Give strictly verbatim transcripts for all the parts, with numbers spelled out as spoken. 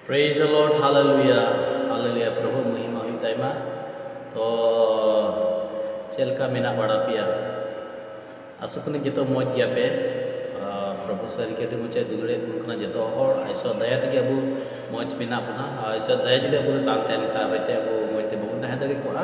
Praise the Lord, hallelujah, hallelujah, ᱯᱨᱚᱵᱷᱩ ᱢᱚᱦᱤᱢᱟ ᱦᱩᱭᱩᱜ ᱛᱟᱭᱢᱟ᱾ ᱛᱚ ᱪᱮᱫ ᱞᱮᱠᱟ ᱢᱮᱱᱟᱜ ᱵᱟᱲᱟ ᱯᱮᱭᱟ? ᱟᱥᱚᱜ ᱠᱟᱹᱱᱟᱹᱧ ᱡᱚᱛᱚ ᱢᱚᱡᱽ ᱜᱮᱭᱟ ᱯᱮ᱾ ᱟᱨ ᱯᱨᱚᱵᱷᱩ ᱥᱟᱹᱨᱤ ᱜᱮ ᱟᱹᱰᱤ ᱢᱚᱡᱽ ᱮ ᱫᱩᱞᱟᱹᱲ ᱮᱫ ᱵᱚᱱ ᱠᱟᱱᱟ ᱡᱚᱛᱚ ᱦᱚᱲ᱾ ᱟᱨ ᱤᱥᱚᱨ ᱫᱟᱭᱟ ᱛᱮᱜᱮ ᱟᱵᱚ ᱢᱚᱡᱽ ᱢᱮᱱᱟᱜ ᱵᱚᱱᱟ᱾ ᱟᱨ ᱤᱥᱚᱨ ᱫᱟᱭᱟ ᱡᱩᱫᱤ ᱟᱵᱚ ᱨᱮ ᱵᱟᱝ ᱛᱟᱦᱮᱱ ᱠᱷᱟᱱ ᱦᱚᱭᱛᱳ ᱟᱵᱚ ᱢᱚᱡᱽ ᱛᱮ ᱵᱟᱵᱚᱱ ᱛᱟᱦᱮᱸ ᱫᱟᱲᱮ ᱠᱚᱜᱼᱟ᱾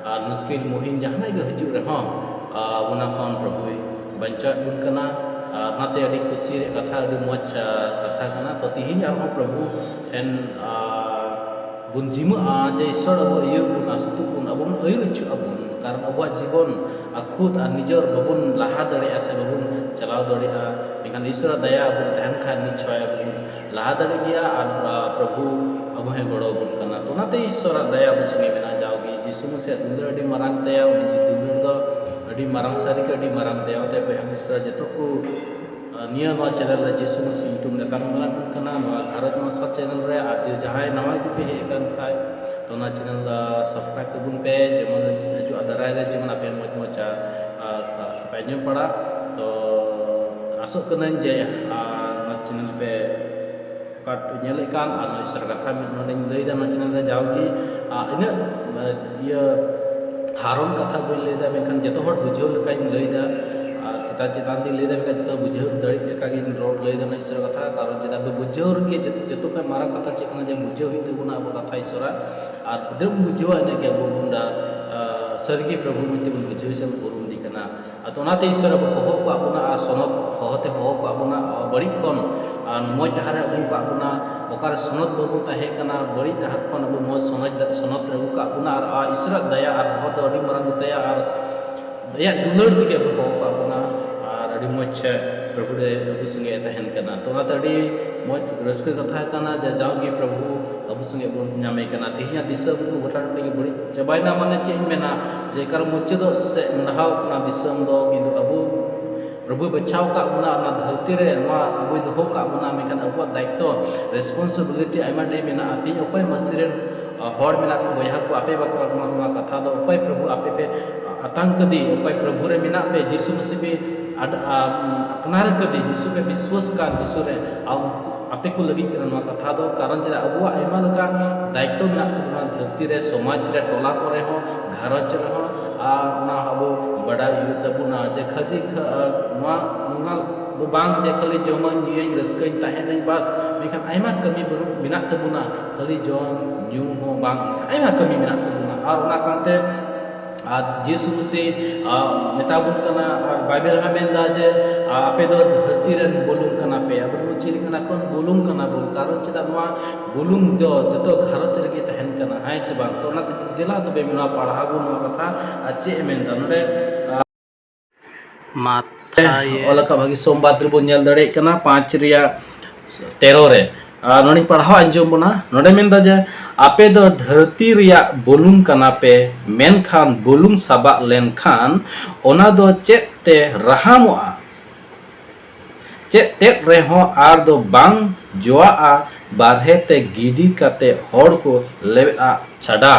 ᱟᱨ ᱢᱩᱥᱠᱤᱞ ᱢᱩᱦᱤᱢ ᱡᱟᱦᱟᱱᱟᱜ ᱜᱮ ᱦᱤᱡᱩᱜ ᱨᱮᱦᱚᱸ, ᱟᱨ ᱚᱱᱟ ᱠᱷᱚᱱ ᱯᱨᱚᱵᱷᱩᱭ ᱵᱟᱧᱪᱟᱣᱮᱫ ᱵᱚᱱ ᱠᱟᱱᱟ᱾ ᱟᱨ ᱚᱱᱟᱛᱮ ᱟᱹᱰᱤ ᱠᱩᱥᱤ ᱨᱮᱭᱟᱜ ᱠᱟᱛᱷᱟ, ᱟᱹᱰᱤ ᱢᱚᱡᱽ, ᱟᱨ ᱠᱟᱛᱷᱟ ᱠᱟᱱᱟ᱾ ᱛᱚ ᱛᱤᱦᱤᱧ ᱟᱨᱦᱚᱸ ᱯᱨᱚᱵᱷᱩ ᱴᱷᱮᱱ, ᱟᱨ ᱵᱚᱱ ᱡᱤᱢᱟᱹᱜᱼᱟ ᱡᱮ ᱤᱥᱚᱨ ᱟᱵᱚ ᱟᱹᱭᱩᱨ ᱵᱚᱱ ᱟᱨ ᱥᱩᱛᱩᱜ ᱵᱚᱱ, ᱟᱵᱚ ᱵᱚᱱ ᱟᱹᱭᱩᱨ ᱦᱚᱪᱚᱜ ᱟᱵᱚᱱ᱾ ᱠᱟᱨᱚᱱ ᱟᱵᱚᱣᱟᱜ ᱡᱤᱵᱚᱱ ᱟᱨ ᱠᱷᱩᱫ ᱟᱨ ᱱᱤᱡᱮᱨ ᱵᱟᱵᱚᱱ ᱞᱟᱦᱟ ᱫᱟᱲᱮᱭᱟᱜᱼᱟ ᱥᱮ ᱵᱟᱵᱚᱱ ᱪᱟᱞᱟᱣ ᱫᱟᱲᱮᱭᱟᱜᱼᱟ᱾ ᱢᱮᱱᱠᱷᱟᱱ ᱤᱥᱚᱨᱟᱜ ᱫᱟᱭᱟ ᱟᱵᱚ ᱛᱟᱦᱮᱱ ᱠᱷᱟᱱ ᱱᱤᱥᱪᱚᱭ ᱟᱵᱚ ᱵᱚᱱ ᱞᱟᱦᱟ ᱫᱟᱲᱮ ᱜᱮᱭᱟ ᱟᱨ, ᱟᱨ ᱯᱨᱚᱵᱷᱩ ᱟᱵᱚ ᱦᱚᱸᱭ ᱜᱚᱲᱚ ᱟᱵᱚᱱ ᱠᱟᱱᱟ᱾ ᱛᱚ ᱚᱱᱟᱛᱮ ᱤᱥᱚᱨᱟᱜ ᱫᱟᱭᱟ ᱟᱵᱚ ᱥᱚᱸᱜᱮ ᱢᱮᱱᱟᱜᱼᱟ᱾ ᱡᱟᱣᱜᱮ ᱡᱤᱥᱩ ᱢᱟᱥᱤᱭᱟᱜ ᱫᱩᱞᱟᱹᱲ ᱟᱹᱰᱤ ᱢᱟᱨᱟᱝ ᱛᱟᱭᱟ, ᱩᱱᱤ ᱡᱮ ᱫᱩᱞᱟᱹᱲ ᱫᱚ ᱟᱹᱰᱤ ᱢᱟᱨᱟᱝ, ᱥᱟᱹᱨᱤ ᱜᱮ ᱟᱹᱰᱤ ᱢᱟᱨᱟᱝ ᱛᱟᱭᱟ᱾ ᱚᱱᱟᱛᱮ ᱵᱚᱭᱦᱟ ᱢᱤᱥᱨᱟ ᱡᱚᱛᱚ ᱠᱚ, ᱟᱨ ᱱᱤᱭᱟᱹ ᱱᱚᱣᱟ ᱪᱮᱱᱮᱞ ᱨᱮ ᱡᱤᱥᱩ ᱢᱟᱥᱤ ᱧᱩᱛᱩᱢ ᱱᱮᱛᱟᱨ ᱢᱮᱱᱟᱜ ᱵᱚᱱ ᱠᱟᱱᱟ, ᱱᱚᱣᱟ ᱜᱷᱟᱨᱚᱸᱡᱽ ᱢᱟᱨᱥᱟᱞ ᱪᱮᱱᱮᱞ ᱨᱮ᱾ ᱟᱨ ᱡᱩᱫᱤ ᱡᱟᱦᱟᱸᱭ ᱱᱟᱣᱟ ᱜᱮᱯᱮ ᱦᱮᱡ ᱟᱠᱟᱱ ᱠᱷᱟᱡ, ᱛᱚ ᱚᱱᱟ ᱪᱮᱱᱮᱞ ᱥᱟᱵᱥᱠᱨᱟᱭᱤᱵ ᱛᱟᱵᱚᱱ ᱯᱮ, ᱡᱮᱢᱚᱱ ᱦᱤᱡᱩᱜᱼᱟ ᱫᱟᱨᱟᱭ ᱨᱮ ᱡᱮᱢᱚᱱ ᱟᱯᱮ ᱢᱚᱡᱽ ᱢᱚᱡᱽ, ᱟᱨ, ᱟᱨ ᱯᱮ ᱟᱸᱡᱚᱢ ᱯᱟᱲᱟᱜ᱾ ᱛᱚ ᱟᱥᱚᱜ ᱠᱟᱹᱱᱟᱹᱧ ᱡᱮ, ᱟᱨ, ᱱᱚᱣᱟ ᱪᱮᱱᱮᱞ ᱯᱮ ᱚᱠᱟ ᱯᱮ ᱧᱮᱞᱮᱫ ᱠᱟᱱ, ᱟᱨ ᱱᱚᱣᱟ ᱤᱥᱚᱨ ᱠᱟᱛᱷᱟ ᱢᱤᱫ ᱱᱚᱰᱮᱧ ᱞᱟᱹᱭᱫᱟ ᱱᱚᱣᱟ ᱪᱮᱱᱮᱞ ᱨᱮ ᱡᱟᱣᱜᱮ, ᱟᱨ ᱤᱱᱟᱹᱜ, ᱟᱨ, ᱤᱭᱟᱹ ᱦᱟᱨᱚᱱ ᱠᱟᱛᱷᱟ ᱵᱟᱹᱧ ᱞᱟᱹᱭᱫᱟ, ᱢᱮᱱᱠᱷᱟᱱ ᱡᱚᱛᱚ ᱦᱚᱲ ᱵᱩᱡᱷᱟᱹᱣ ᱞᱮᱠᱟᱧ ᱞᱟᱹᱭᱫᱟ᱾ ᱟᱨ ᱪᱮᱛᱟᱱ ᱪᱮᱛᱟᱱ ᱛᱮᱧ ᱞᱟᱹᱭᱫᱟ, ᱢᱮᱱᱠᱷᱟᱱ ᱡᱚᱛᱚ ᱵᱩᱡᱷᱟᱹᱣ ᱫᱟᱲᱮᱜ ᱞᱮᱠᱟᱜᱤᱧ ᱨᱚᱲ ᱞᱟᱹᱭᱫᱟ ᱱᱚᱣᱟ ᱤᱥᱚᱨ ᱠᱟᱛᱷᱟ᱾ ᱠᱟᱨᱚᱱ ᱪᱮᱫᱟᱜ ᱯᱮ ᱵᱩᱡᱷᱟᱹᱣ ᱨᱮᱜᱮ ᱡᱚ-, ᱡᱚᱛᱚ ᱠᱷᱚᱱ ᱢᱟᱨᱟᱝ ᱠᱟᱛᱷᱟ ᱪᱮᱫ ᱠᱟᱱᱟ ᱡᱮ ᱵᱩᱡᱷᱟᱹᱣ ᱦᱩᱭᱩᱜ ᱛᱟᱵᱚᱱᱟ ᱟᱵᱚ ᱠᱟᱛᱷᱟ ᱤᱥᱚᱨᱟ᱾ ᱟᱨ ᱛᱤᱱᱟᱹᱜ ᱵᱚᱱ ᱵᱩᱡᱷᱟᱹᱣᱟ ᱤᱱᱟᱹᱜ ᱜᱮ ᱟᱵᱚ ᱵᱚᱱ, ᱟᱨ, ᱥᱟᱹᱨᱤᱜᱮ ᱯᱨᱚᱵᱷᱩ ᱢᱮᱱᱛᱮ ᱵᱚᱱ ᱵᱩᱡᱷᱟᱹᱣ ᱥᱮ ᱵᱚᱱ ᱩᱨᱩᱢ ᱤᱫᱤ ᱠᱟᱱᱟ᱾ ᱟᱫᱚ ᱚᱱᱟᱛᱮ ᱤᱥᱚᱨ ᱟᱵᱚ ᱦᱚᱦᱚ ᱠᱟᱜ ᱵᱚᱱᱟ ᱟᱨ ᱥᱚᱱᱚᱛ ᱦᱚᱦᱚ ᱛᱮ ᱦᱚᱦᱚ ᱠᱟᱜ ᱵᱚᱱᱟ, ᱟᱨ ᱵᱟᱹᱲᱤᱡ ᱠᱷᱚᱱ ᱟᱨ ᱢᱚᱡᱽ ᱰᱟᱦᱟᱨ ᱨᱮ ᱟᱹᱜᱩ ᱠᱟᱜ ᱵᱚᱱᱟ᱾ ᱚᱠᱟᱨᱮ ᱥᱚᱱᱚᱛ ᱵᱟᱵᱚᱱ ᱛᱟᱦᱮᱸ ᱠᱟᱱᱟ, ᱵᱟᱹᱲᱤᱡ ᱰᱟᱦᱟᱨ ᱠᱷᱚᱱ ᱟᱵᱚ ᱢᱚᱡᱽ ᱥᱚᱱᱚᱛ, ᱥᱚᱱᱚᱛ ᱨᱮ ᱟᱹᱜᱩ ᱠᱟᱜ ᱵᱚᱱᱟ᱾ ᱟᱨ, ᱟᱨ ᱤᱥᱚᱨᱟᱜ ᱫᱟᱭᱟ ᱟᱨ ᱦᱚᱦᱚ ᱫᱚ ᱟᱹᱰᱤ ᱢᱟᱨᱟᱝ ᱜᱮᱛᱟᱭᱟ᱾ ᱟᱨ ᱟᱭᱟᱜ ᱫᱩᱞᱟᱹᱲ ᱛᱮᱜᱮ ᱟᱵᱚ ᱦᱚᱦᱚ ᱠᱟᱜ ᱵᱚᱱᱟ᱾ ᱟᱨ ᱟᱹᱰᱤ ᱢᱚᱡᱽ ᱯᱨᱚᱵᱷᱩ ᱨᱮ ᱟᱵᱚ ᱥᱚᱸᱜᱮ ᱮ ᱛᱟᱦᱮᱱ ᱠᱟᱱᱟ᱾ ᱛᱚ ᱚᱱᱟᱛᱮ ᱟᱹᱰᱤ ᱢᱚᱡᱽ ᱨᱟᱹᱥᱠᱟᱹ ᱠᱟᱛᱷᱟ ᱠᱟᱱᱟ ᱡᱮ ᱡᱟᱣᱜᱮ ᱯᱨᱚᱵᱷᱩ ᱟᱵᱚ ᱥᱚᱸᱜᱮ ᱵᱚᱱ ᱧᱟᱢᱮ ᱠᱟᱱᱟ᱾ ᱛᱮᱦᱮᱧᱟᱜ ᱫᱤᱥᱚᱢ ᱠᱚ ᱜᱚᱴᱟ ᱴᱟᱺᱰᱤ ᱜᱮ ᱵᱟᱹᱲᱤᱡ ᱪᱟᱵᱟᱭᱮᱱᱟ, ᱢᱟᱱᱮ ᱪᱮᱫ ᱤᱧ ᱢᱮᱱᱟ, ᱡᱮ ᱮᱠᱟᱞ ᱢᱩᱪᱟᱹᱫᱚᱜ ᱥᱮᱫ ᱢᱚᱦᱰᱟᱣ ᱠᱟᱱᱟ ᱫᱤᱥᱚᱢ ᱫᱚ, ᱠᱤᱱᱛᱩ ᱟᱵᱚ ᱯᱨᱚᱵᱷᱩᱭ ᱵᱟᱪᱷᱟᱣ ᱠᱟᱜ ᱵᱚᱱᱟ, ᱚᱱᱟ ᱫᱷᱟᱹᱨᱛᱤ ᱨᱮ ᱱᱚᱣᱟ ᱟᱵᱚᱭ ᱫᱚᱦᱚ ᱠᱟᱜ ᱵᱚᱱᱟ, ᱢᱮᱱᱠᱷᱟᱱ ᱟᱵᱚᱣᱟᱜ ᱫᱟᱭᱤᱛᱛᱚ, ᱨᱮᱥᱯᱚᱱᱥᱤᱵᱤᱞᱤᱴᱤ ᱟᱭᱢᱟ ᱰᱷᱮᱨ ᱢᱮᱱᱟᱜᱼᱟ᱾ ᱛᱮᱦᱮᱧ ᱚᱠᱚᱭ ᱢᱟᱹᱥᱤ ᱨᱮᱱ, ᱟ, ᱦᱚᱲ ᱢᱮᱱᱟᱜ ᱠᱚ, ᱵᱚᱭᱦᱟ ᱠᱚ, ᱟᱯᱮ ᱵᱟᱠᱷᱨᱟ ᱱᱚᱣᱟ, ᱱᱚᱣᱟ ᱠᱟᱛᱷᱟ ᱫᱚ ᱚᱠᱚᱭ ᱯᱨᱚᱵᱷᱩ ᱟᱯᱮ ᱯᱮ, ᱟ, ᱟᱛᱟᱝ ᱠᱟᱫᱮ, ᱚᱠᱚᱭ ᱯᱨᱚᱵᱷᱩ ᱨᱮ ᱢᱮᱱᱟᱜ ᱯᱮ, ᱡᱤᱥᱩ ᱢᱟᱹᱥᱤ ᱯᱮ ᱟᱰ-, ᱟ, ᱟᱯᱱᱟᱨ ᱠᱟᱫᱮ, ᱡᱤᱥᱩ ᱯᱮ ᱵᱤᱥᱣᱟᱥ ᱠᱟᱱ, ᱡᱤᱥᱩ ᱨᱮ, ᱟ, ᱩᱱᱠᱩ ᱟᱯᱮ ᱠᱚ ᱞᱟᱹᱜᱤᱫ ᱠᱟᱱᱟ ᱱᱚᱣᱟ ᱠᱟᱛᱷᱟ ᱫᱚ᱾ ᱠᱟᱨᱚᱱ ᱪᱮᱫᱟᱜ, ᱟᱵᱚᱣᱟᱜ ᱟᱭᱢᱟ ᱞᱮᱠᱟ ᱫᱟᱭᱤᱛᱛᱚ ᱢᱮᱱᱟᱜ ᱛᱟᱵᱚᱱᱟ ᱫᱷᱟᱹᱨᱛᱤ ᱨᱮ, ᱥᱚᱢᱟᱡᱽ ᱨᱮ, ᱴᱚᱞᱟ ᱠᱚᱨᱮ ᱦᱚᱸ, ᱜᱷᱟᱨᱚᱸᱡᱽ ᱨᱮᱦᱚᱸ᱾ ᱟᱨ ᱚᱱᱟ ᱦᱚᱸ ᱟᱵᱚ ᱵᱟᱰᱟᱭ ᱦᱩᱭᱩᱜ ᱛᱟᱵᱚᱱᱟ ᱡᱮ ᱠᱷᱟᱹᱞᱤ ᱠᱷᱟ-, ᱱᱚᱣᱟ ᱱᱚᱣᱟ ᱫᱚ ᱵᱟᱝ ᱡᱮ ᱠᱷᱟᱹᱞᱤ ᱡᱚᱢᱟᱹᱧ, ᱧᱩᱭᱟᱹᱧ, ᱨᱟᱹᱥᱠᱟᱹᱧ, ᱛᱟᱦᱮᱱᱟᱹᱧ, ᱵᱟᱥ᱾ ᱢᱮᱱᱠᱷᱟᱱ ᱟᱭᱢᱟ ᱠᱟᱹᱢᱤ ᱵᱟᱹᱱᱩᱜ, ᱢᱮᱱᱟᱜ ᱛᱟᱵᱚᱱᱟ, ᱠᱷᱟᱹᱞᱤ ᱡᱚᱢ ᱧᱩ ᱦᱚᱸ ᱵᱟᱝ, ᱟᱭᱢᱟ ᱠᱟᱹᱢᱤ ᱢᱮᱱᱟᱜ ᱛᱟᱵᱚᱱᱟ᱾ ᱟᱨ ᱚᱱᱟ ᱠᱟᱱᱛᱮ ᱟᱨ ᱡᱤᱥᱩ ᱢᱟᱹᱥᱤ, ᱟ, ᱢᱮᱛᱟ ᱵᱚᱱ ᱠᱟᱱᱟ, ᱟᱨ ᱵᱟᱭᱵᱮᱞ ᱦᱚᱸ ᱢᱮᱱᱫᱟ ᱡᱮ, ᱟ, "ᱟᱯᱮ ᱫᱚ ᱫᱷᱟᱹᱨᱛᱤ ᱨᱮᱱ ᱵᱩᱞᱩᱝ ᱠᱟᱱᱟ ᱯᱮ᱾" ᱟᱵᱚ ᱫᱚᱵᱚᱱ ᱪᱮᱫ ᱠᱟᱱᱟ? ᱠᱷᱚᱱ ᱵᱩᱞᱩᱝ ᱠᱟᱱᱟ ᱵᱚᱱ᱾ ᱠᱟᱨᱚᱱ ᱪᱮᱫᱟᱜ? ᱱᱚᱣᱟ ᱵᱩᱞᱩᱝ ᱫᱚ ᱡᱚᱛᱚ ᱜᱷᱟᱨᱚᱸᱡᱽ ᱨᱮᱜᱮ ᱛᱟᱦᱮᱱ ᱠᱟᱱᱟ, ᱦᱮᱸ ᱥᱮ ᱵᱟᱝ? ᱛᱚ ᱚᱱᱟᱛᱮ ᱫᱮᱞᱟ ᱛᱚᱵᱮ ᱱᱚᱣᱟ ᱯᱟᱲᱦᱟᱣ ᱵᱚᱱ, ᱱᱚᱣᱟ ᱠᱟᱛᱷᱟ ᱟᱨ ᱪᱮᱫ ᱮ ᱢᱮᱱᱫᱟ ᱱᱚᱰᱮ, ᱟ, ᱢᱟᱛᱷᱟᱭ ᱚᱞ ᱟᱠᱟᱫ ᱵᱷᱟᱹᱜᱤ ᱥᱳᱢᱵᱟᱫ ᱨᱮᱵᱚᱱ ᱧᱮᱞ ᱫᱟᱲᱮᱭᱟᱜ ᱠᱟᱱᱟ, ᱯᱟᱸᱪ ᱨᱮᱭᱟᱜ ᱛᱮᱨᱚ ᱨᱮ᱾ ᱟᱨ ᱱᱚᱰᱮᱧ ᱯᱟᱲᱦᱟᱣ ᱟᱸᱡᱚᱢ ᱵᱚᱱᱟ᱾ ᱱᱚᱰᱮ ᱢᱮᱱᱫᱟ ᱡᱮ, "ᱟᱯᱮ ᱫᱚ ᱫᱷᱟᱹᱨᱛᱤ ᱨᱮᱭᱟᱜ ᱵᱩᱞᱩᱝ ᱠᱟᱱᱟ ᱯᱮ, ᱢᱮᱱᱠᱷᱟᱱ ᱵᱩᱞᱩᱝ ᱥᱟᱵᱟᱜ ᱞᱮᱱᱠᱷᱟᱱ ᱚᱱᱟ ᱫᱚ ᱪᱮᱫ ᱛᱮ ᱨᱟᱦᱟᱢᱚᱜᱼᱟ? ᱪᱮᱫ ᱛᱮᱫ ᱨᱮᱦᱚᱸ ᱟᱨ ᱫᱚ ᱵᱟᱝ ᱡᱚᱣᱟᱜᱼᱟ, ᱵᱟᱨᱦᱮ ᱛᱮ ᱜᱤᱰᱤ ᱠᱟᱛᱮ ᱦᱚᱲ ᱠᱚ ᱞᱮᱵᱮᱫᱼᱟ ᱪᱷᱟᱰᱟ᱾"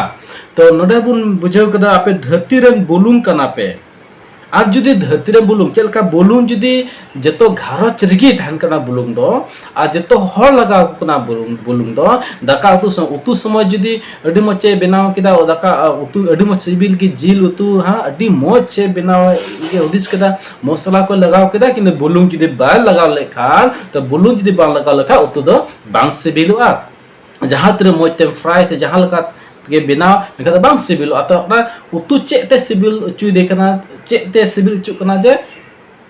ᱛᱚ ᱱᱚᱰᱮ ᱵᱚᱱ ᱵᱩᱡᱷᱟᱹᱣ ᱠᱮᱫᱟ, ᱟᱯᱮ ᱫᱷᱟᱹᱨᱛᱤ ᱨᱮᱱ ᱵᱩᱞᱩᱝ ᱠᱟᱱᱟ ᱯᱮ᱾ ᱟᱨ ᱡᱩᱫᱤ ᱫᱷᱟᱹᱨᱛᱤ ᱨᱮ ᱵᱩᱞᱩᱝ, ᱪᱮᱫ ᱞᱮᱠᱟ ᱵᱩᱞᱩᱝ ᱡᱩᱫᱤ ᱡᱚᱛᱚ ᱜᱷᱟᱨᱚᱸᱡᱽ ᱨᱮᱜᱮ ᱛᱟᱦᱮᱱ ᱠᱟᱱᱟ ᱵᱩᱞᱩᱝ ᱫᱚ, ᱟᱨ ᱡᱚᱛᱚ ᱦᱚᱲ ᱞᱟᱜᱟᱣ ᱠᱚ ᱠᱟᱱᱟ ᱵᱩᱞᱩᱝ, ᱵᱩᱞᱩᱝ ᱫᱚ, ᱫᱟᱠᱟ ᱩᱛᱩ ᱥᱚ-, ᱩᱛᱩ ᱥᱚᱢᱚᱭ ᱡᱩᱫᱤ ᱟᱹᱰᱤ ᱢᱚᱡᱽ ᱮ ᱵᱮᱱᱟᱣ ᱠᱮᱫᱟ, ᱫᱟᱠᱟ, ᱟ, ᱩᱛᱩ ᱟᱹᱰᱤ ᱢᱚᱡᱽ ᱥᱤᱵᱤᱞ ᱜᱮ, ᱡᱤᱞ ᱩᱛᱩ, ᱦᱟᱸ, ᱟᱹᱰᱤ ᱢᱚᱡᱽ ᱮ ᱵᱮᱱᱟᱣ ᱜᱮ ᱦᱩᱫᱤᱥ ᱠᱮᱫᱟ, ᱢᱚᱥᱞᱟ ᱠᱚ ᱞᱟᱜᱟᱣ ᱠᱮᱫᱟ, ᱠᱤᱱᱛᱩ ᱵᱩᱞᱩᱝ ᱡᱩᱫᱤ ᱵᱟᱭ ᱞᱟᱜᱟᱣ ᱞᱮᱠᱷᱟᱱ, ᱛᱚ ᱵᱩᱞᱩᱝ ᱡᱩᱫᱤ ᱵᱟᱝ ᱞᱟᱜᱟᱣ ᱞᱮᱠᱷᱟᱱ ᱩᱛᱩ ᱫᱚ ᱵᱟᱝ ᱥᱤᱵᱤᱞᱚᱜᱼᱟ᱾ ᱡᱟᱦᱟᱸ ᱛᱤᱱᱟᱹᱜ ᱢᱚᱡᱽ ᱛᱮᱢ ᱯᱷᱨᱟᱭ ᱥᱮ ᱡᱟᱦᱟᱸ ᱞᱮᱠᱟ ᱜᱮ ᱵᱮᱱᱟᱣ, ᱢᱮᱱᱠᱷᱟᱱ ᱫᱚ ᱵᱟᱝ ᱥᱤᱵᱤᱞᱚᱜᱼᱟ᱾ ᱛᱚ ᱚᱱᱟ ᱩᱛᱩ ᱪᱮᱫ ᱛᱮ ᱥᱤᱵᱤᱞ ᱦᱚᱪᱚᱭᱮᱫᱮ ᱠᱟᱱᱟ, ᱪᱮᱫ ᱛᱮ ᱥᱤᱵᱤᱞ ᱦᱚᱪᱚᱜ ᱠᱟᱱᱟ? ᱡᱮ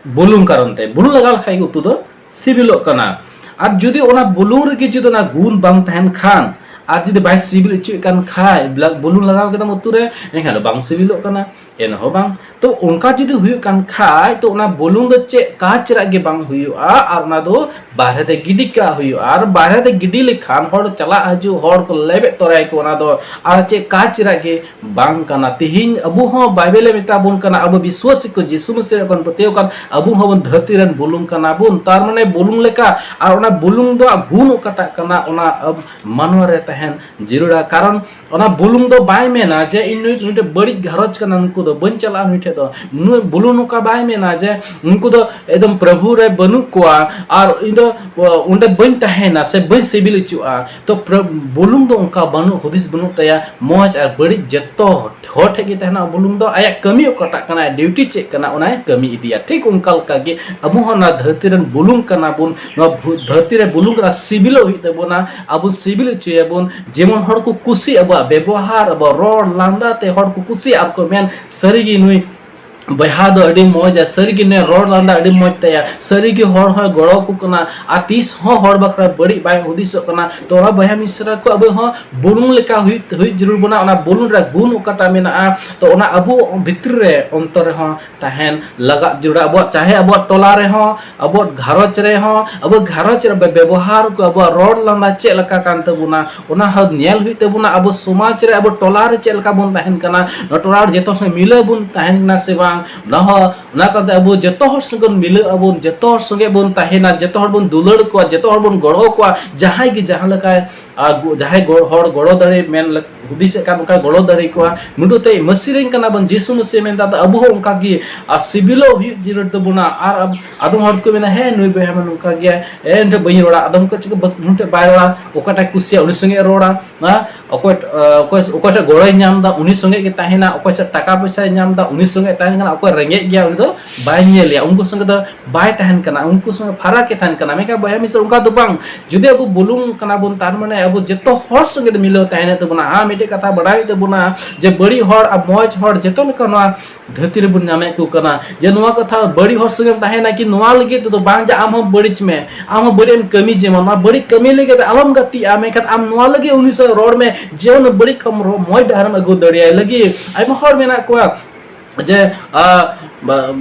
ᱵᱩᱞᱩᱝ ᱠᱟᱨᱚᱱ ᱛᱮ, ᱵᱩᱞᱩᱝ ᱞᱟᱜᱟᱣ ᱞᱮᱠᱷᱟᱱ ᱜᱮ ᱩᱛᱩ ᱫᱚ ᱥᱤᱵᱤᱞᱚᱜ ᱠᱟᱱᱟ᱾ ᱟᱨ ᱡᱩᱫᱤ ᱚᱱᱟ ᱵᱩᱞᱩᱝ ᱨᱮᱜᱮ ᱡᱩᱫᱤ ᱚᱱᱟ ᱜᱩᱱ ᱵᱟᱝ ᱛᱟᱦᱮᱱ ᱠᱷᱟᱱ, ᱟᱨ ᱡᱩᱫᱤ ᱵᱟᱭ ᱥᱤᱵᱤᱞ ᱦᱚᱪᱚᱭᱮᱫ ᱠᱟᱱ ᱠᱷᱟᱡ, ᱵᱞᱟ-, ᱵᱩᱞᱩᱝ ᱞᱟᱜᱟᱣ ᱠᱮᱫᱟᱢ ᱩᱛᱩ ᱨᱮ, ᱮᱱᱠᱷᱟᱱ ᱫᱚ ᱵᱟᱝ ᱥᱤᱵᱤᱞᱚᱜ ᱠᱟᱱᱟ, ᱮᱱᱦᱚᱸ ᱵᱟᱝ᱾ ᱛᱚ ᱚᱱᱠᱟ ᱡᱩᱫᱤ ᱦᱩᱭᱩᱜ ᱠᱟᱱ ᱠᱷᱟᱡ, ᱛᱚ ᱚᱱᱟ ᱵᱩᱞᱩᱝ ᱫᱚ ᱪᱮᱫ ᱠᱟᱡᱽ ᱨᱮᱭᱟᱜ ᱜᱮ ᱵᱟᱝ ᱦᱩᱭᱩᱜᱼᱟ, ᱟᱨ ᱚᱱᱟ ᱫᱚ ᱵᱟᱨᱦᱮ ᱛᱮ ᱜᱤᱰᱤ ᱠᱟᱜ ᱦᱩᱭᱩᱜᱼᱟ᱾ ᱟᱨ ᱵᱟᱨᱦᱮ ᱛᱮ ᱜᱤᱰᱤ ᱞᱮᱠᱷᱟᱱ ᱦᱚᱲ ᱪᱟᱞᱟᱜ ᱦᱤᱡᱩᱜ ᱦᱚᱲ ᱠᱚ ᱞᱮᱵᱮᱫ ᱛᱚᱨᱟᱭᱟᱠᱚ, ᱚᱱᱟ ᱫᱚ ᱟᱨ ᱪᱮᱫ ᱠᱟᱡᱽ ᱨᱮᱭᱟᱜ ᱜᱮ ᱵᱟᱝ ᱠᱟᱱᱟ᱾ ᱛᱤᱦᱤᱧ ᱟᱵᱚ ᱦᱚᱸ ᱵᱟᱭᱵᱮᱞᱮ ᱢᱮᱛᱟ ᱵᱚᱱ ᱠᱟᱱᱟ, ᱟᱵᱚ ᱵᱤᱥᱣᱟᱥᱤ ᱠᱚ, ᱡᱤᱥᱩ ᱢᱟᱹᱥᱤ ᱨᱮ ᱵᱚᱱ ᱯᱟᱹᱛᱭᱟᱹᱣ ᱠᱟᱱ, ᱟᱵᱚ ᱦᱚᱸᱵᱚᱱ ᱫᱷᱟᱹᱨᱛᱤ ᱨᱮᱱ ᱵᱩᱞᱩᱝ ᱠᱟᱱᱟ ᱵᱚᱱ᱾ ᱛᱟᱨ ᱢᱟᱱᱮ ᱵᱩᱞᱩᱝ ᱞᱮᱠᱟ, ᱟᱨ ᱚᱱᱟ ᱵᱩᱞᱩᱝ ᱫᱚ ᱜᱩᱱ ᱚᱠᱟᱴᱟᱜ ᱠᱟᱱᱟ, ᱚᱱᱟ ᱟᱵ-, ᱢᱟᱱᱣᱟ ᱨᱮ ᱛᱟᱦᱮᱸ ᱛᱟᱦᱮᱱ ᱡᱟᱹᱨᱩᱲᱟ᱾ ᱠᱟᱨᱚᱱ ᱚᱱᱟ ᱵᱩᱞᱩᱝ ᱫᱚ ᱵᱟᱭ ᱢᱮᱱᱟ ᱡᱮ ᱤᱧ ᱱᱩᱭ ᱢᱤᱫᱴᱮᱱ ᱵᱟᱹᱲᱤᱡ ᱜᱷᱟᱨᱚᱸᱡᱽ ᱠᱟᱱᱟ, ᱱᱩᱠᱩ ᱫᱚ ᱵᱟᱹᱧ ᱪᱟᱞᱟᱜᱼᱟ ᱱᱩᱭ ᱴᱷᱮᱡ ᱫᱚ᱾ ᱱᱩᱭ ᱵᱩᱞᱩᱝ ᱱᱚᱝᱠᱟ ᱵᱟᱭ ᱢᱮᱱᱟ ᱡᱮ ᱩᱱᱠᱩ ᱫᱚ ᱮᱠᱫᱚᱢ ᱯᱨᱚᱵᱷᱩ ᱨᱮ ᱵᱟᱹᱱᱩᱜ ᱠᱚᱣᱟ ᱟᱨ ᱤᱧ ᱫᱚ ᱚᱸᱰᱮ ᱵᱟᱹᱧ ᱛᱟᱦᱮᱱᱟ ᱥᱮ ᱵᱟᱹᱧ ᱥᱤᱵᱤᱞ ᱦᱚᱪᱚᱜᱼᱟ᱾ ᱛᱚ ᱯᱨᱚ-, ᱵᱩᱞᱩᱝ ᱫᱚ ᱚᱱᱠᱟ ᱵᱟᱹᱱᱩᱜ ᱦᱩᱫᱤᱥ ᱵᱟᱹᱱᱩᱜ ᱛᱟᱭᱟ᱾ ᱢᱚᱡᱽ ᱟᱨ ᱵᱟᱹᱲᱤᱡ ᱡᱚᱛᱚ ᱦᱚᱲ ᱴᱷᱮᱡ ᱜᱮ ᱛᱟᱦᱮᱱᱟ ᱵᱩᱞᱩᱝ ᱫᱚ᱾ ᱟᱭᱟᱜ ᱠᱟᱹᱢᱤ ᱚᱠᱟᱴᱟᱜ ᱠᱟᱱᱟ, ᱰᱤᱭᱩᱴᱤ ᱪᱮᱫ ᱠᱟᱱᱟ, ᱚᱱᱟᱭ ᱠᱟᱹᱢᱤ ᱤᱫᱤᱭᱟ᱾ ᱴᱷᱤᱠ ᱚᱱᱠᱟ ᱞᱮᱠᱟ ᱜᱮ ᱟᱵᱚ ᱦᱚᱸ ᱚᱱᱟ ᱫᱷᱟᱹᱨᱛᱤ ᱨᱮᱱ ᱵᱩᱞᱩᱝ ᱠᱟᱱᱟ ᱵᱚᱱ᱾ ᱱᱚᱣᱟ ᱵᱷᱩ-, ᱫᱷᱟᱹᱨᱛᱤ ᱨᱮ ᱵᱩᱞᱩᱝ ᱠᱟᱱᱟ, ᱥᱤᱵᱤᱞᱚᱜ ᱦᱩᱭᱩᱜ ᱛᱟᱵᱚᱱᱟ, ᱟᱵᱚ ᱥᱤᱵᱤᱞ ᱦᱚᱪᱚᱭᱟᱵᱚᱱ᱾ ᱡᱮᱢᱚᱱ ᱦᱚᱲ ᱠᱚ ᱠᱩᱥᱤ, ᱟᱵᱚᱣᱟᱜ ᱵᱮᱵᱚᱦᱟᱨ, ᱟᱵᱚᱣᱟᱜ ᱨᱚᱲ ᱞᱟᱸᱫᱟ ᱛᱮ ᱦᱚᱲ ᱠᱚ ᱠᱩᱥᱤ ᱟᱨ ᱠᱚ ᱢᱮᱱ, "ᱥᱟᱹᱨᱤᱜᱮ ᱱᱩᱭ ᱵᱚᱭᱦᱟ ᱫᱚ ᱟᱹᱰᱤ ᱢᱚᱡᱟ, ᱥᱟᱹᱨᱤᱜᱮ ᱱᱩᱭ ᱨᱚᱲ ᱞᱟᱸᱫᱟ ᱟᱹᱰᱤ ᱢᱚᱡᱽ ᱛᱟᱭᱟ, ᱥᱟᱹᱨᱤᱜᱮ ᱦᱚᱲ ᱦᱚᱸᱭ ᱜᱚᱲᱚ ᱟᱠᱚ ᱠᱟᱱᱟ ᱟᱨ ᱛᱤᱥ ᱦᱚᱸ ᱦᱚᱲ ᱵᱟᱠᱷᱨᱟ ᱵᱟᱹᱲᱤᱡ ᱵᱟᱭ ᱦᱩᱫᱤᱥᱚᱜ ᱠᱟᱱᱟ᱾" ᱛᱚ ᱚᱱᱟ ᱵᱚᱭᱦᱟ ᱢᱤᱥᱨᱟ ᱠᱚ ᱟᱵᱚ ᱦᱚᱸ ᱵᱩᱞᱩᱝ ᱞᱮᱠᱟ ᱦᱩᱭᱩᱜ, ᱦᱩᱭᱩᱜ ᱡᱟᱹᱨᱩᱲ ᱵᱚᱱᱟ᱾ ᱚᱱᱟ ᱵᱩᱞᱩᱝ ᱨᱮ ᱜᱩᱱ ᱚᱠᱟᱴᱟᱜ ᱢᱮᱱᱟᱜᱼᱟ, ᱛᱚ ᱚᱱᱟ ᱟᱵᱚ ᱵᱷᱤᱛᱨᱤ ᱨᱮ ᱚᱱᱛᱚᱨ ᱨᱮᱦᱚᱸ ᱛᱟᱦᱮᱱ ᱞᱟᱜᱟᱜ ᱡᱟᱹᱨᱩᱲᱟ᱾ ᱟᱵᱚᱣᱟᱜ, ᱪᱟᱦᱮ ᱟᱵᱚᱣᱟᱜ ᱴᱚᱞᱟ ᱨᱮᱦᱚᱸ, ᱟᱵᱚᱣᱟᱜ ᱜᱷᱟᱨᱚᱸᱡᱽ ᱨᱮᱦᱚᱸ, ᱟᱵᱚ ᱜᱷᱟᱨᱚᱸᱡᱽ ᱨᱮ ᱵᱮ-, ᱵᱮᱵᱚᱦᱟᱨ ᱠᱚ, ᱟᱵᱚᱣᱟᱜ ᱨᱚᱲ ᱞᱟᱸᱫᱟ ᱪᱮᱫ ᱞᱮᱠᱟ ᱠᱟᱱ ᱛᱟᱵᱚᱱᱟ, ᱚᱱᱟ ᱦᱚᱸ ᱧᱮᱞ ᱦᱩᱭᱩᱜ ᱛᱟᱵᱚᱱᱟ᱾ ᱟᱵᱚ ᱥᱚᱢᱟᱡᱽ ᱨᱮ, ᱟᱵᱚ ᱴᱚᱞᱟ ᱨᱮ ᱪᱮᱫ ᱞᱮᱠᱟ ᱵᱚᱱ ᱛᱟᱦᱮᱱ ᱠᱟᱱᱟ, ᱱᱚᱣᱟ ᱴᱚᱞᱟ ᱨᱮ ᱡᱚᱛᱚ ᱦᱚᱲ ᱥᱚᱸᱜᱮ ᱢᱤᱞᱟᱹᱣ ᱵᱚᱱ ᱛᱟᱦᱮᱱ ᱠᱟᱱᱟ ᱥᱮ ᱵᱟᱝ, ᱚᱱᱟ ᱦᱚᱸ, ᱚᱱᱟ ᱠᱟᱛᱮ ᱟᱵᱚ ᱡᱚᱛᱚ ᱦᱚᱲ ᱥᱚᱸᱜᱮ ᱵᱚᱱ ᱢᱤᱞᱟᱹᱜ ᱟᱵᱚᱱ, ᱡᱚᱛᱚ ᱦᱚᱲ ᱥᱚᱸᱜᱮ ᱵᱚᱱ ᱛᱟᱦᱮᱱᱟ, ᱡᱚᱛᱚ ᱦᱚᱲ ᱵᱚᱱ ᱫᱩᱞᱟᱹᱲ ᱠᱚᱣᱟ, ᱡᱚᱛᱚ ᱦᱚᱲ ᱵᱚᱱ ᱜᱚᱲᱚ ᱠᱚᱣᱟ, ᱡᱟᱦᱟᱸᱭ ᱜᱮ ᱡᱟᱦᱟᱸ ᱞᱮᱠᱟᱭ ᱟᱨ ᱜᱚ-, ᱡᱟᱦᱟᱸᱭ ᱜᱚ-, ᱦᱚᱲ ᱜᱚᱲᱚ ᱫᱟᱲᱮ ᱢᱮᱱ ᱞᱮ-, ᱦᱩᱫᱤᱥᱮᱫ ᱠᱟᱱ, ᱚᱱᱠᱟ ᱜᱚᱲᱚ ᱫᱟᱲᱮ ᱠᱚᱣᱟ᱾ ᱢᱤᱫᱴᱩ ᱛᱮ ᱢᱟᱹᱥᱤ ᱨᱮᱱ ᱠᱟᱱᱟ ᱵᱚᱱ, ᱡᱤᱥᱩ ᱢᱟᱹᱥᱤ ᱢᱮᱱᱫᱟ, ᱟᱫᱚ ᱟᱵᱚ ᱦᱚᱸ ᱚᱱᱠᱟ ᱜᱮ ᱟᱨ ᱥᱤᱵᱤᱞᱚᱜ ᱦᱩᱭᱩᱜ ᱡᱟᱹᱨᱩᱲ ᱛᱟᱵᱚᱱᱟ᱾ ᱟᱨ ᱟᱵ-, ᱟᱫᱚᱢ ᱦᱚᱲ ᱠᱚ ᱢᱮᱱᱟ, "ᱦᱮᱸ, ᱱᱩᱭ ᱵᱚᱭᱦᱟ ᱢᱟ ᱱᱚᱝᱠᱟ ᱜᱮᱭᱟ, ᱮ, ᱩᱱᱤ ᱴᱷᱮᱱ ᱵᱟᱹᱧ ᱨᱚᱲᱟ", ᱟᱫᱚᱢ ᱠᱚ ᱪᱤᱠᱟᱹ ᱵᱟᱠ-, ᱩᱱᱤ ᱴᱷᱮᱱ ᱵᱟᱭ ᱨᱚᱲᱟ, ᱚᱠᱟᱴᱟᱜ ᱠᱩᱥᱤᱭᱟᱜ ᱩᱱᱤ ᱥᱚᱸᱜᱮ ᱨᱚᱲᱟ, ᱦᱮᱸ? ᱚᱠᱚᱭ, ᱚᱠᱚᱭ, ᱚᱠᱚᱭ ᱴᱷᱮᱱ ᱜᱚᱲᱚᱭ ᱧᱟᱢ ᱮᱫᱟ ᱩᱱᱤ ᱥᱚᱸᱜᱮ ᱜᱮ ᱛᱟᱦᱮᱱᱟ, ᱚᱠᱚᱭ ᱴᱷᱮᱱ ᱴᱟᱠᱟ ᱯᱚᱭᱥᱟᱭ ᱧᱟᱢ ᱮᱫᱟ ᱩᱱᱤ ᱥᱚᱸᱜᱮ ᱛᱟᱦᱮᱱ ᱠᱟᱱᱟ, ᱚᱠᱚᱭ ᱨᱮᱸᱜᱮᱡ ᱜᱮᱭᱟ ᱩᱱᱤ ᱫᱚ ᱵᱟᱭ ᱧᱮᱞᱮᱭᱟ, ᱩᱱᱠᱩ ᱥᱚᱸᱜᱮ ᱫᱚ ᱵᱟᱭ ᱛᱟᱦᱮᱱ ᱠᱟᱱᱟ, ᱩᱱᱠᱩ ᱥᱚᱸᱜᱮ ᱯᱷᱟᱨᱟᱠ ᱮ ᱛᱟᱦᱮᱱ ᱠᱟᱱᱟ᱾ ᱢᱮᱱᱠᱷᱟᱱ ᱵᱚᱭᱦᱟ ᱢᱤᱥᱨᱟ ᱚᱱᱠᱟ ᱫᱚ ᱵᱟᱝ᱾ ᱡᱩᱫᱤ ᱟᱵᱚ ᱵᱩᱞᱩᱝ ᱠᱟᱱᱟ ᱵᱚᱱ, ᱛᱟᱨ ᱢᱟᱱᱮ ᱟᱵᱚ ᱡᱚᱛᱚ ᱦᱚᱲ ᱥᱚᱸᱜᱮ ᱫᱚ ᱢᱤᱞᱟᱹᱣ ᱛᱟᱦᱮᱱ ᱦᱩᱭᱩᱜ ᱛᱟᱵᱚᱱᱟ᱾ ᱦᱮᱸ, ᱢᱤᱫᱴᱮᱡ ᱠᱟᱛᱷᱟ ᱵᱟᱰᱟᱭ ᱦᱩᱭᱩᱜ ᱛᱟᱵᱚᱱᱟ ᱡᱮ ᱵᱟᱹᱲᱤᱡ ᱦᱚᱲ ᱟᱨ ᱢᱚᱡᱽ ᱦᱚᱲ ᱡᱚᱛᱚ ᱞᱮᱠᱟ ᱱᱚᱣᱟ ᱫᱷᱟᱹᱨᱛᱤ ᱨᱮᱵᱚᱱ ᱧᱟᱢᱮᱫ ᱠᱚ ᱠᱟᱱᱟ᱾ ᱡᱮ ᱱᱚᱣᱟ ᱠᱟᱛᱷᱟ ᱵᱟᱹᱲᱤᱡ ᱦᱚᱲ ᱥᱚᱸᱜᱮᱢ ᱛᱟᱦᱮᱱᱟ ᱠᱤ ᱱᱚᱣᱟ ᱞᱟᱹᱜᱤᱫ ᱛᱮᱫᱚ ᱵᱟᱝ ᱡᱮ ᱟᱢ ᱦᱚᱸ ᱵᱟᱹᱲᱤᱡ ᱢᱮ, ᱟᱢ ᱦᱚᱸ ᱵᱟᱹᱲᱤᱡ ᱮᱢ ᱠᱟᱹᱢᱤ, ᱡᱮᱢᱚᱱ ᱱᱚᱣᱟ ᱵᱟᱹᱲᱤᱡ ᱠᱟᱹᱢᱤ ᱞᱟᱹᱜᱤᱫ ᱫᱚ ᱟᱞᱚᱢ ᱜᱟᱛᱮᱜᱼᱟ, ᱢᱮᱱᱠᱷᱟᱱ ᱟᱢ ᱱᱚᱣᱟ ᱞᱟᱹᱜᱤᱫ ᱩᱱᱤ ᱥᱟᱶ ᱨᱚᱲ ᱢᱮ ᱡᱮ ᱩᱱᱤ ᱵᱟᱹᱲᱤᱡ ᱠᱷᱚᱱ ᱨᱚ-, ᱢᱚᱡᱽ ᱰᱟᱦᱟᱨᱮᱢ ᱟᱹᱜᱩ ᱫᱟᱲᱮᱭᱟᱭ ᱞᱟᱹᱜᱤᱫ᱾ ᱟᱭᱢᱟ ᱦᱚᱲ ᱢᱮᱱᱟᱜ ᱠᱚᱣᱟ ᱡᱮ, ᱟ, ᱵᱟ-,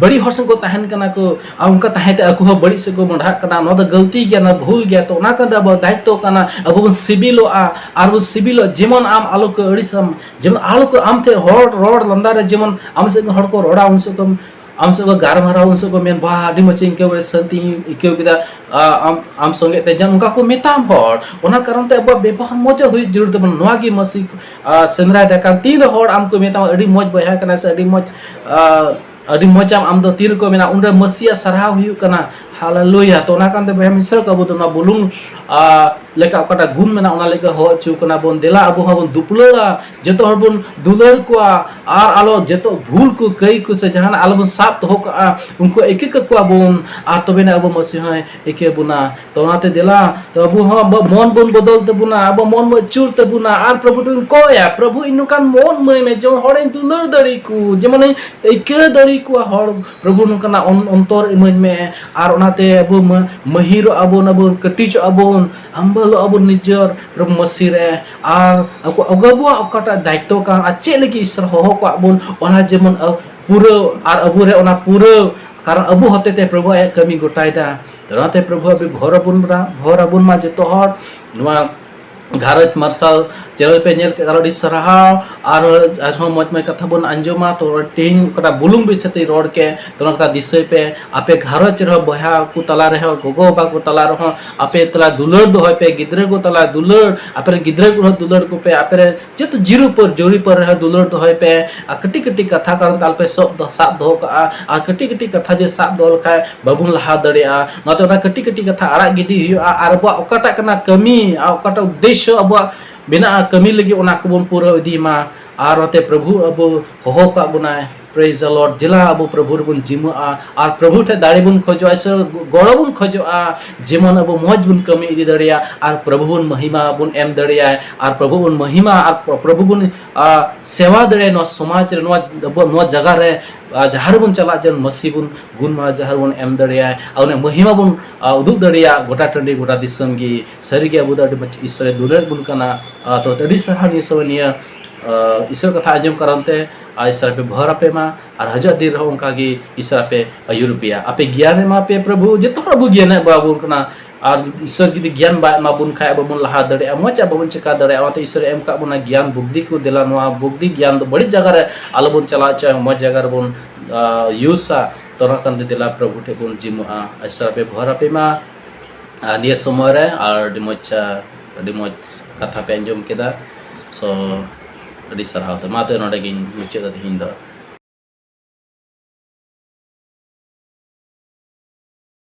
ᱵᱟᱹᱲᱤᱡ ᱦᱚᱲ ᱥᱚᱸᱜᱮ ᱠᱚ ᱛᱟᱦᱮᱱ ᱠᱟᱱᱟ ᱠᱚ, ᱟᱨ ᱚᱱᱠᱟ ᱛᱟᱦᱮᱸ ᱛᱮ ᱟᱠᱚ ᱦᱚᱸ ᱵᱟᱹᱲᱤᱡ ᱥᱮᱫ ᱠᱚ ᱢᱚᱦᱰᱟᱜ ᱠᱟᱱᱟ᱾ ᱱᱚᱣᱟ ᱫᱚ ᱜᱟᱹᱞᱛᱤ ᱜᱮᱭᱟ, ᱱᱚᱣᱟ ᱵᱷᱩᱞ ᱜᱮᱭᱟ᱾ ᱛᱚ ᱚᱱᱟ ᱠᱟᱨᱚᱱ ᱛᱮ ᱟᱵᱚᱣᱟᱜ ᱫᱟᱭᱤᱛᱛᱚ ᱠᱟᱱᱟ, ᱟᱵᱚ ᱵᱚᱱ ᱥᱤᱵᱤᱞᱚᱜᱼᱟ ᱟᱨ ᱵᱚᱱ ᱥᱤᱵᱤᱞᱚᱜ, ᱡᱮᱢᱚᱱ ᱟᱢ ᱟᱞᱚ ᱠᱚ ᱟᱹᱲᱤᱥᱟᱢ, ᱡᱮᱢᱚᱱ ᱟᱞᱚ ᱠᱚ ᱟᱢ ᱴᱷᱮᱱ ᱦᱚᱲ ᱨᱚᱲ ᱞᱟᱸᱫᱟ ᱨᱮ ᱡᱮᱢᱚᱱ ᱟᱢ ᱥᱮᱫ ᱦᱚᱲ ᱠᱚ ᱨᱚᱲᱟ, ᱩᱱ ᱥᱮᱫ ᱠᱷᱚᱱ ᱟᱢ ᱥᱟᱶ ᱠᱚ ᱜᱟᱞᱢᱟᱨᱟᱣ, ᱩᱱ ᱥᱟᱶ ᱠᱚ ᱢᱮᱱ, "ᱵᱟᱦ, ᱟᱹᱰᱤ ᱢᱚᱡᱽ ᱤᱧ ᱟᱹᱭᱠᱟᱹᱣ ᱠᱮᱫᱟ, ᱥᱟᱹᱱᱛᱤᱧ ᱟᱹᱭᱠᱟᱹᱣ ᱠᱮᱫᱟ, ᱟ, ᱟᱢ, ᱟᱢ ᱥᱚᱸᱜᱮ ᱛᱮ ᱡᱟᱢ", ᱚᱱᱠᱟ ᱠᱚ ᱢᱮᱛᱟᱢ ᱦᱚᱲ᱾ ᱚᱱᱟ ᱠᱟᱨᱚᱱ ᱛᱮ ᱟᱵᱚᱣᱟᱜ ᱵᱮᱵᱚᱦᱟᱨ ᱢᱚᱡᱽ ᱦᱩᱭᱩᱜ ᱡᱟᱹᱨᱩᱲ ᱛᱟᱵᱚᱱᱟ᱾ ᱱᱚᱣᱟ ᱜᱮ ᱢᱟᱹᱥᱤ, ᱟ, ᱥᱮᱸᱫᱽᱨᱟᱭ ᱫᱟ ᱠᱟᱱ᱾ ᱛᱤᱱ ᱨᱮ ᱦᱚᱲ ᱟᱢ ᱠᱚ ᱢᱮᱛᱟᱢᱟ, "ᱟᱹᱰᱤ ᱢᱚᱡᱽ ᱵᱚᱭᱦᱟ ᱠᱟᱱᱟᱭ" ᱥᱮ "ᱟᱹᱰᱤ ᱢᱚᱡᱽ, ᱟ, ᱟᱹᱰᱤ ᱢᱚᱡᱽ ᱟᱢ", ᱟᱢ ᱫᱚ ᱛᱤ ᱨᱮᱠᱚ ᱢᱮᱱᱟ, ᱩᱱᱨᱮ ᱢᱟᱹᱥᱤᱭᱟᱜ ᱥᱟᱨᱦᱟᱣ ᱦᱩᱭᱩᱜ ᱠᱟᱱᱟ᱾ ᱦᱟᱞᱮᱞᱩᱭᱟ᱾ ᱛᱚ ᱚᱱᱟ ᱠᱟᱨᱚᱱ ᱛᱮ ᱵᱚᱭᱦᱟ ᱢᱤᱥᱨᱟ ᱠᱚ, ᱟᱵᱚ ᱫᱚ ᱱᱚᱣᱟ ᱵᱩᱞᱩᱝ, ᱟ, ᱞᱮᱠᱟ ᱚᱠᱟᱴᱟᱜ ᱜᱩᱱ ᱢᱮᱱᱟᱜᱼᱟ, ᱚᱱᱟ ᱞᱮᱠᱟ ᱦᱚᱦᱚ ᱦᱚᱪᱚ ᱠᱟᱱᱟ ᱵᱚᱱ᱾ ᱫᱮᱞᱟ ᱟᱵᱚ ᱦᱚᱸᱵᱚᱱ ᱫᱩᱯᱞᱟᱹᱲᱟ, ᱡᱚᱛᱚ ᱦᱚᱲ ᱵᱚᱱ ᱫᱩᱞᱟᱹᱲ ᱠᱚᱣᱟ, ᱟᱨ ᱟᱞᱚ ᱡᱚᱛᱚ ᱵᱷᱩᱞ ᱠᱚ, ᱠᱟᱹᱭ ᱠᱚ ᱥᱮ ᱡᱟᱦᱟᱱᱟᱜ ᱟᱞᱚ ᱵᱚᱱ ᱥᱟᱵ ᱫᱚᱦᱚ ᱠᱟᱜᱼᱟ, ᱩᱱᱠᱩ ᱟᱹᱭᱠᱟᱹ ᱠᱟᱠᱚᱣᱟ ᱵᱚᱱ, ᱟᱨ ᱛᱚᱵᱮᱱᱟ ᱟᱵᱚ ᱢᱟᱹᱥᱤ ᱦᱚᱸᱭ ᱟᱹᱭᱠᱟᱹ ᱵᱚᱱᱟ᱾ ᱛᱚ ᱚᱱᱟᱛᱮ ᱫᱮᱞᱟ, ᱛᱚ ᱟᱵᱚ ᱦᱚᱸ ᱟᱵᱚ ᱢᱚᱱ ᱵᱚᱱ ᱵᱚᱫᱚᱞ ᱛᱟᱵᱚᱱᱟ, ᱟᱵᱚ ᱢᱚᱱ ᱵᱚᱱ ᱟᱹᱪᱩᱨ ᱛᱟᱵᱚᱱᱟ, ᱟᱨ ᱯᱨᱚᱵᱷᱩ ᱴᱷᱮᱱ ᱠᱚᱭᱟ, "ᱯᱨᱚᱵᱷᱩ, ᱤᱧ ᱱᱚᱝᱠᱟᱱ ᱢᱚᱱ ᱮᱢᱟᱹᱧ ᱢᱮ, ᱡᱮᱢᱚᱱ ᱦᱚᱲᱤᱧ ᱫᱩᱞᱟᱹᱲ ᱫᱟᱲᱮ ᱠᱚ, ᱡᱮᱢᱚᱱᱤᱧ ᱟᱹᱭᱠᱟᱹᱣ ᱫᱟᱲᱮ ᱠᱚᱣᱟ ᱦᱚᱲ, ᱯᱨᱚᱵᱷᱩ, ᱱᱚᱝᱠᱟᱱᱟᱜ ᱚᱱ-, ᱚᱱᱛᱚᱨ ᱤᱢᱟᱹᱧ ᱢᱮ᱾" ᱟᱨ ᱚᱱᱟᱛᱮ ᱟᱵᱚ ᱢᱟ-, ᱢᱟᱹᱦᱤᱨᱚᱜ ᱟᱵᱚᱱ, ᱟᱵᱚ ᱠᱟᱹᱴᱤᱡᱚᱜ ᱟᱵᱚᱱ, ᱦᱟᱢᱵᱟᱞᱚᱜ ᱟᱵᱚᱱ ᱱᱤᱡᱮᱨ ᱯᱨᱚᱵᱷᱩ ᱢᱟᱹᱥᱤ ᱨᱮ, ᱟᱨ ᱟᱵᱚ, ᱟᱵᱚᱣᱟᱜ ᱚᱠᱟᱴᱟᱜ ᱫᱟᱭᱤᱛᱛᱚ ᱠᱟᱱ, ᱟᱨ ᱪᱮᱫ ᱞᱟᱹᱜᱤᱫ ᱤᱥᱚᱨ ᱦᱚᱦᱚ ᱠᱟᱜ ᱵᱚᱱ, ᱚᱱᱟ ᱡᱮᱢᱚᱱ ᱟ-, ᱯᱩᱨᱟᱹᱣ, ᱟᱨ ᱟᱵᱚ ᱨᱮ ᱚᱱᱟ ᱯᱩᱨᱟᱹᱣ, ᱠᱟᱨᱚᱱ ᱟᱵᱚ ᱦᱚᱛᱮ ᱛᱮ ᱯᱨᱚᱵᱷᱩ ᱟᱭᱟᱜ ᱠᱟᱹᱢᱤ ᱜᱚᱴᱟᱭᱮᱫᱟ᱾ ᱛᱚ ᱚᱱᱟᱛᱮ ᱯᱨᱚᱵᱷᱩ ᱟᱵᱚ ᱵᱷᱚᱨ ᱟᱵᱚᱱ ᱢᱟ, ᱵᱷᱚᱨ ᱟᱵᱚᱱ ᱢᱟ ᱡᱚᱛᱚ ᱦᱚᱲ᱾ ᱱᱚᱣᱟ ᱜᱷᱟᱨᱚᱸᱡᱽ ᱢᱟᱨᱥᱟᱞ ᱪᱮᱱᱮᱞ ᱯᱮ ᱧᱮᱞ ᱠᱮᱫ, ᱟᱹᱰᱤ ᱥᱟᱨᱦᱟᱣ᱾ ᱟᱨ ᱟᱨᱦᱚᱸ ᱢᱚᱡᱽ ᱢᱚᱡᱽ ᱠᱟᱛᱷᱟ ᱵᱚᱱ ᱟᱸᱡᱚᱢᱟ᱾ ᱛᱚ ᱛᱮᱦᱮᱧ ᱚᱠᱟᱴᱟᱜ ᱵᱩᱞᱩᱝ ᱵᱤᱥᱚᱭ ᱛᱮᱧ ᱨᱚᱲ ᱠᱮᱫ, ᱛᱚ ᱚᱱᱟ ᱠᱟᱛᱷᱟ ᱫᱤᱥᱟᱹᱭ ᱯᱮ, ᱟᱯᱮ ᱜᱷᱟᱨᱚᱸᱡᱽ ᱨᱮᱦᱚᱸ, ᱵᱚᱭᱦᱟ ᱠᱚ ᱛᱟᱞᱟ ᱨᱮᱦᱚᱸ, ᱜᱚᱜᱚ ᱵᱟᱵᱟ ᱠᱚ ᱛᱟᱞᱟ ᱨᱮᱦᱚᱸ, ᱟᱯᱮ ᱛᱟᱞᱟ ᱫᱩᱞᱟᱹᱲ ᱫᱚᱦᱚᱭ ᱯᱮ, ᱜᱤᱫᱽᱨᱟᱹ ᱠᱚ ᱛᱟᱞᱟ ᱫᱩᱞᱟᱹᱲ, ᱟᱯᱮ ᱨᱮᱱ ᱜᱤᱫᱽᱨᱟᱹ ᱠᱚ ᱨᱮᱦᱚᱸ ᱫᱩᱞᱟᱹᱲ ᱠᱚᱯᱮ, ᱟᱯᱮ ᱨᱮᱱ ᱡᱚᱛᱚ ᱡᱤᱨᱩ ᱯᱟᱹᱨ, ᱡᱩᱨᱤ ᱯᱟᱹᱨ ᱨᱮᱦᱚᱸ ᱫᱩᱞᱟᱹᱲ ᱫᱚᱦᱚᱭ ᱯᱮ᱾ ᱟᱨ ᱠᱟᱹᱴᱤᱡ ᱠᱟᱹᱴᱤᱡ ᱠᱟᱛᱷᱟ ᱠᱟᱨᱚᱱ ᱛᱮ ᱟᱞᱚᱯᱮ ᱥᱚᱵ ᱫᱚ, ᱥᱟᱵ ᱫᱚᱦᱚ ᱠᱟᱜᱼᱟ᱾ ᱟᱨ ᱠᱟᱹᱴᱤᱡ ᱠᱟᱹᱴᱤᱡ ᱠᱟᱛᱷᱟ ᱡᱮ ᱥᱟᱵ ᱫᱚᱦᱚ ᱞᱮᱠᱷᱟᱱ ᱵᱟᱵᱚᱱ ᱞᱟᱦᱟ ᱫᱟᱲᱮᱭᱟᱜᱼᱟ᱾ ᱚᱱᱟᱛᱮ ᱚᱱᱟ ᱠᱟᱹᱴᱤᱡ ᱠᱟᱹᱴᱤᱡ ᱠᱟᱛᱷᱟ ᱟᱲᱟᱜ ᱜᱤᱰᱤ ᱦᱩᱭᱩᱜᱼᱟ᱾ ᱟᱨ ᱟᱵᱚᱣᱟᱜ ᱚᱠᱟᱴᱟᱜ ᱠᱟᱱᱟ ᱠᱟᱹᱢᱤ, ᱟᱨ ᱚᱠᱟᱴᱟᱜ ᱩᱫᱽᱫᱮᱥᱥᱚ ᱟᱵᱚᱣᱟᱜ ᱢᱮᱱᱟᱜᱼᱟ ᱠᱟᱹᱢᱤ ᱞᱟᱹᱜᱤᱫ, ᱚᱱᱟ ᱠᱚᱵᱚᱱ ᱯᱩᱨᱟᱹᱣ ᱤᱫᱤ ᱢᱟ᱾ ᱟᱨ ᱱᱚᱛᱮ ᱯᱨᱚᱵᱷᱩ ᱟᱵᱚ ᱦᱚᱦᱚ ᱠᱟᱜ ᱵᱚᱱᱟᱭ, praise the Lord, ᱫᱮᱞᱟ ᱟᱵᱚ ᱯᱨᱚᱵᱷᱩ ᱨᱮᱵᱚᱱ ᱡᱤᱢᱟᱹᱜᱼᱟ᱾ ᱟᱨ ᱯᱨᱚᱵᱷᱩ ᱴᱷᱮᱱ ᱫᱟᱲᱮ ᱵᱚᱱ ᱠᱷᱚᱡᱚᱜᱼᱟ, ᱤᱥᱚᱨ ᱜᱚᱲᱚ ᱵᱚᱱ ᱠᱷᱚᱡᱚᱜᱼᱟ, ᱡᱮᱢᱚᱱ ᱟᱵᱚ ᱢᱚᱡᱽ ᱵᱚᱱ ᱠᱟᱹᱢᱤ ᱤᱫᱤ ᱫᱟᱲᱮᱭᱟᱜᱼᱟ᱾ ᱟᱨ ᱯᱨᱚᱵᱷᱩ ᱵᱚᱱ ᱢᱚᱦᱤᱢᱟ ᱵᱚᱱ ᱮᱢ ᱫᱟᱲᱮᱭᱟᱭ, ᱟᱨ ᱯᱨᱚᱵᱷᱩ ᱵᱚᱱ ᱢᱚᱦᱤᱢᱟ, ᱟᱨ ᱯᱨᱚ-, ᱯᱨᱚᱵᱷᱩ ᱵᱚᱱ, ᱟ, ᱥᱮᱵᱟ ᱫᱟᱲᱮᱭᱟᱭ ᱱᱚᱣᱟ ᱥᱚᱢᱟᱡᱽ ᱨᱮ, ᱱᱚᱣᱟ, ᱟᱵᱚ ᱱᱚᱣᱟ ᱡᱟᱭᱜᱟ ᱨᱮ, ᱟ, ᱡᱟᱦᱟᱸ ᱨᱮᱵᱚᱱ ᱪᱟᱞᱟᱜ, ᱡᱮᱢᱚᱱ ᱢᱟᱹᱥᱤ ᱵᱚᱱ ᱜᱩᱱ ᱢᱟ, ᱡᱟᱦᱟᱸ ᱨᱮᱵᱚᱱ ᱮᱢ ᱫᱟᱲᱮᱭᱟᱭ, ᱟᱨ ᱚᱱᱟ ᱢᱚᱦᱤᱢᱟ ᱵᱚᱱ, ᱟ, ᱩᱫᱩᱜ ᱫᱟᱲᱮᱭᱟᱜ ᱜᱚᱴᱟ ᱴᱟᱺᱰᱤ, ᱜᱚᱴᱟ ᱫᱤᱥᱚᱢ ᱜᱮ᱾ ᱥᱟᱹᱨᱤᱜᱮ ᱟᱵᱚ ᱫᱚ ᱟᱹᱰᱤ ᱢᱚᱡᱽ ᱤᱥᱚᱨᱮ ᱫᱩᱞᱟᱹᱲ ᱵᱚᱱ ᱠᱟᱱᱟ᱾ ᱟ, ᱛᱚ ᱟᱹᱰᱤ ᱥᱟᱨᱦᱟᱣ ᱱᱤᱭᱟᱹ ᱥᱚᱢᱚᱭ ᱱᱤᱭᱟᱹ, ᱟ, ᱤᱥᱚᱨ ᱠᱟᱛᱷᱟ ᱟᱸᱡᱚᱢ ᱠᱟᱨᱚᱱ ᱛᱮ, ᱟᱨ ᱤᱥᱚᱨ ᱟᱯᱮ ᱵᱷᱚᱨ ᱟᱯᱮ ᱢᱟ, ᱟᱨ ᱦᱤᱡᱩᱜ ᱫᱤᱱ ᱨᱮᱦᱚᱸ ᱚᱱᱠᱟ ᱜᱮ ᱤᱥᱚᱨ ᱟᱯᱮ ᱟᱹᱭᱩᱨ ᱯᱮᱭᱟ᱾ ᱟᱯᱮ ᱜᱮᱭᱟᱱ ᱮᱢᱟ ᱯᱮ ᱯᱨᱚᱵᱷᱩ, ᱡᱚᱛᱚ ᱦᱚᱲ ᱟᱵᱚ ᱜᱮᱭᱟᱱ ᱮᱢᱟ ᱵᱚᱱ ᱠᱟᱱᱟ᱾ ᱟᱨ ᱤᱥᱚᱨ ᱡᱩᱫᱤ ᱜᱮᱭᱟᱱ ᱵᱟᱭ ᱮᱢᱟ ᱵᱚᱱ ᱠᱷᱟᱡ, ᱟᱵᱚ ᱵᱚᱱ ᱞᱟᱦᱟ ᱫᱟᱲᱮᱭᱟᱜᱼᱟ, ᱢᱚᱡᱽ ᱟᱵᱚ ᱵᱚᱱ ᱪᱮᱠᱟ ᱫᱟᱲᱮᱭᱟᱜᱼᱟ᱾ ᱚᱱᱟᱛᱮ ᱤᱥᱚᱨᱮ ᱮᱢ ᱠᱟᱜ ᱵᱚᱱᱟ ᱜᱮᱭᱟᱱ ᱵᱩᱫᱽᱫᱷᱤ ᱠᱚ, ᱫᱮᱞᱟ ᱱᱚᱣᱟ ᱵᱩᱫᱽᱫᱷᱤ ᱜᱮᱭᱟᱱ ᱫᱚ ᱵᱟᱹᱲᱤᱡ ᱡᱟᱭᱜᱟ ᱨᱮ ᱟᱞᱚ ᱵᱚᱱ ᱪᱟᱞᱟᱣ ᱦᱚᱪᱚᱭᱟ, ᱢᱚᱡᱽ ᱡᱟᱭᱜᱟ ᱨᱮᱵᱚᱱ ᱤᱭᱩᱡᱟ, ᱛᱚ ᱚᱱᱟ ᱠᱟᱱ ᱫᱮᱞᱟ ᱯᱨᱚᱵᱷᱩ ᱴᱷᱮᱱ ᱵᱚᱱ ᱡᱤᱢᱚᱜᱼᱟ᱾ ᱤᱥᱚᱨ ᱟᱯᱮ ᱵᱷᱚᱨ ᱟᱯᱮ ᱢᱟ ᱟᱨ ᱱᱤᱭᱟᱹ ᱥᱚᱢᱚᱭ ᱨᱮ ᱟᱨ ᱟᱹᱰᱤ ᱢᱚᱡᱽ ᱟᱹᱰᱤ ᱢᱚᱡᱽ ᱠᱟᱛᱷᱟ ᱯᱮ ᱟᱸᱡᱚᱢ ᱠᱮᱫᱟ᱾ ᱥᱳ ᱟᱹᱰᱤ ᱥᱟᱨᱦᱟᱣ᱾ ᱛᱚ ᱢᱟ ᱛᱚᱵᱮ ᱱᱚᱰᱮ ᱜᱤᱧ ᱢᱩᱪᱟᱹᱫᱟ ᱛᱮᱦᱮᱧ ᱫᱚ᱾